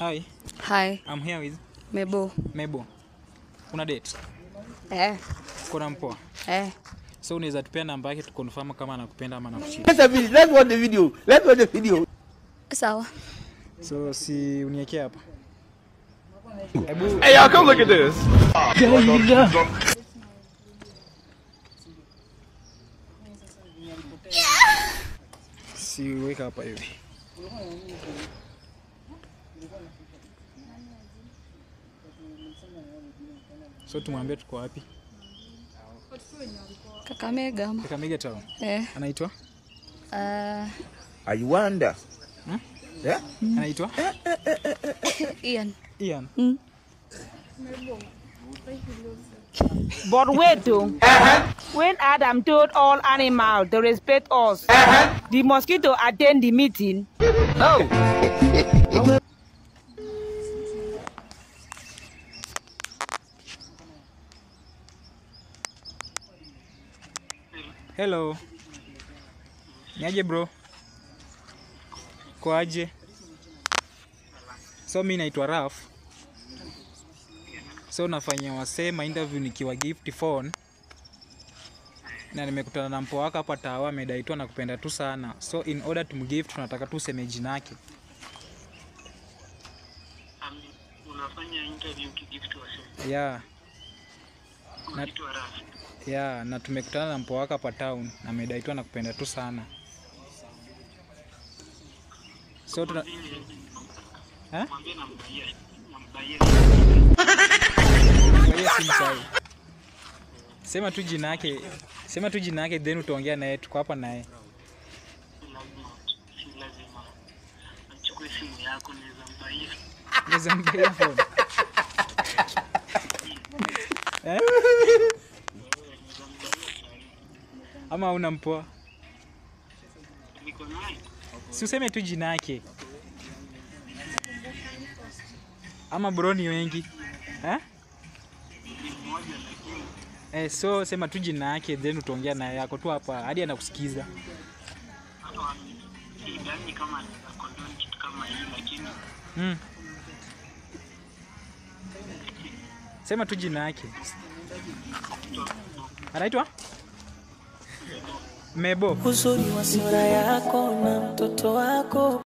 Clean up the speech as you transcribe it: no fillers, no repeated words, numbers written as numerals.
Hi. Hi. I'm here with Mebo. Mebo. Una date? Eh. Kuna mpoa? Eh. So unaweza tupea namba yake tu confirm kama anakupenda ama anakucheat. Let's watch the video. Let's watch the video. Sawa. So si uniwekee hapa. Hey y'all, come look at this. Si weka hapa hivi. So tumwambie tuko wapi? Kakamega. Kakamega town. Eh. Anaitwa? I wonder. Hmm? Yeah? Anaitwa? Ian. Ian. Mm. But wait though. When Adam told all animals to respect us, the mosquito attend the meeting. Oh. Hello. Niaje bro? Kwaje? So mimi naitwa Raf. So nafanyia wasema interview nikiwa gift phone. Na nimekutana na mpoa wako hapa Tawa, amedai tu anakupenda tu sana. So in order to gift tunataka tu useme jina yake. Unafanya interview kigift wase? Yeah. Unaitwa Raf. Yeah, na tumekutana na mpoa wako hapa town na amedai tu anakupenda tu sana. So tuna eh? Mwambie nambaia. Nambaia. Sema tu jina yake. Sema tu jina yake then utaongea naye, tuko hapa naye. Si lazima. Achukue simu yako naweza mbaia. Naweza mbaia phone. Eh? Ama una mpoa? Niko naye. Si useme tu jina yake. Ama bro ni wengi. Eh? Eh, so sema tu jina yake then utaongea naye, yako tu hapa hadi anakusikiza. Sidhani kama anaweza kitu kama hii lakini Sema tu jina yake. Anaitwa? Mebo. Uzuri wa sura yako na mtoto wako.